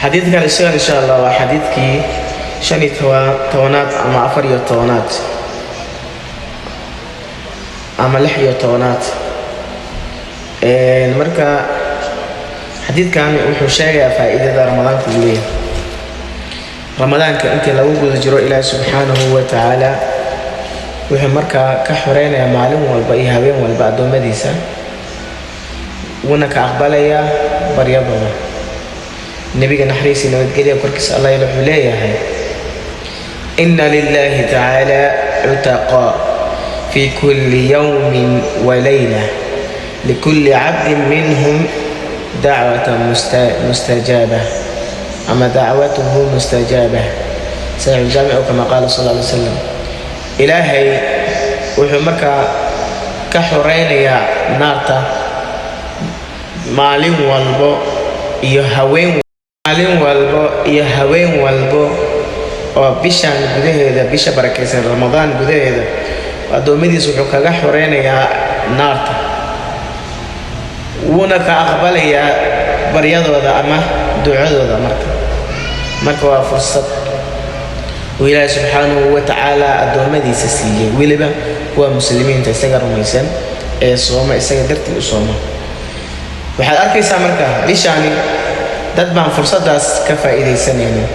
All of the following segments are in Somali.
Xadiidkan isagan, insha Allah, waa xadiidkii 15aad ama 14aad ama 16aad. Marka xadiidkan wuxuu sheegayaa faa'iidada Ramadaanka uu leeyahay. Ramadaanka intii lagu guda jiro, Ilaahi subxaanahu wa tacaala wuxuu markaa ka xoreynayaa maalin walba iyo habeen walba addoommadiisa, wuuna ka aqbalayaa baryadooda. Nebiga, naxariisii nabadgelya korkiisa Allah, wuxuu leeyahay: "إن لله تعالى عتقاء في كل يوم وليلة، لكل عبد منهم دعوة مستجابة ama دعوته مستجابة." صحيح الجامع، كما قال صلى الله عليه وسلم. Ilaahay wuxuu markaa ka xoreynayaa naarta maalin walbo iyo haween, maalin walbo iyo haween walbo oo bishan gudaheeda, bisha barakaysan Ramadaan gudaheeda, addoommadiisa wuxuu kaga xoreynayaa naarta, wuuna ka aqbalayaa baryadooda ama ducadooda. Marka waa fursad uu Ilaahay subxaanahu wa tacaala addoommadiisa siiyey, weliba kuwa muslimiinta isaga rumaysan ee sooma, isaga dartii u sooma. Waxaad arkaysaa marka bishaani dad baan fursaddaas ka faa'iidaysanaynin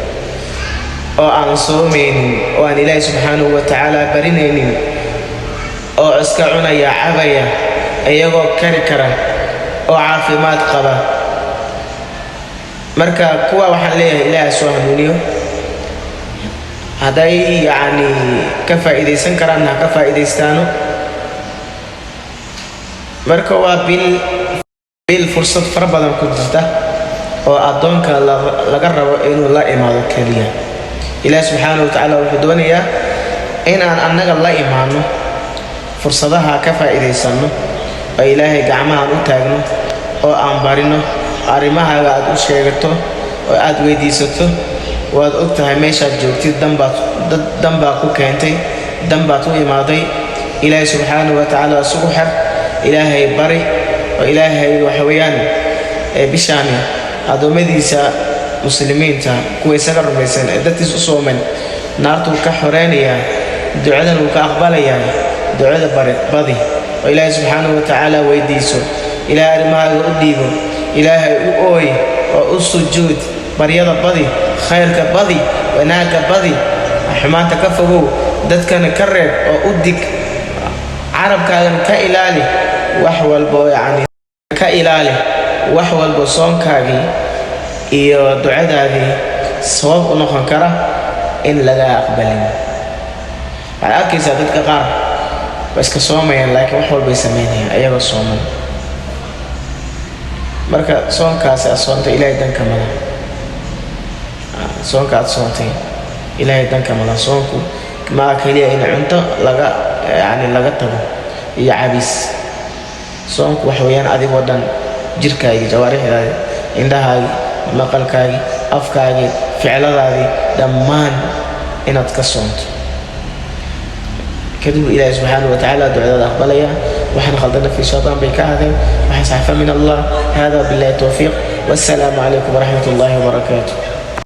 oo aan soomaynin oo aan Ilaahay subxaanahu wa tacaala barinaynin, oo iska cunaya, cabaya, iyagoo kari kara oo caafimaad qaba. Marka kuwa waxaan leeyahay, Ilaahay soo hanuuniyo. Hadday yacni ka faa'iidaysan karaan, ha ka faa'iidaystaano. Marka waa bil fursad fara badan ku jirta oo addoonka laga rabo inuu la imaado keliya. Ilaah subxaana wa tacaala wuxuu doonayaa in aan annaga la imaano fursadaha, ka faa'iidaysanno oo Ilaahay gacmahaan u taagno oo aan barino, arrimahaaga aad u sheegato oo aad weydiisato. Waad og tahay meeshaad joogtid, danbaad dad dan baa ku keentay, dan baad u imaaday. Ilaahay subxaanahu wa tacaala isugu xer, Ilaahay bari oo Ilaahay waxa weeyaan bishaani addoommadiisa muslimiinta, kuwa isaga rumaysan ee dartiis u sooman, naartuu ka xoreynayaa, ducadan wuu ka aqbalayaa. Ducada bari badi oo Ilaahay subxaanahu wa tacaala weydiiso, Ilaahay arrimahaaga u dhiibo, Ilaahay u ooy oo u sujuud, baryada badi, khayrka badi, wanaagga badi, xumaanta ka fogow, dadkana ka reeb oo u dig, carabkaagana ka ilaali wax walbo, yacni ka ilaali wax walbo soonkaagii iyo ducadaadii sabab u noqon kara in laga aqbalin. Waxaad arkaysaa dadka qaar waa iska soomayaan, laakiin wax walbay samaynayaan ayagoo sooman. Marka soonkaasi aad soontay, Ilaahay danka mala. Soonka aad soontay, Ilaahay danka mala. Soonku maa keliya in cunto laga yani laga tago iyo cabis. Soonku waxa weeyaan adigoo dhan, jirkaagii, jawaarixdaadii, indhahaagii, maqalkaagii, afkaagii, ficladaadii, dhammaan inaad ka soonto. Kadib Ilaahi subxaanahu watacaala ducadaada aqbalaya. Waxaan khaldana fi shaytaan bay ka ahdeen, waxaan saxfa min Allah. Hada billahi towfiiq, wassalaamu calaykum waraxmat ullahi wabarakaatu.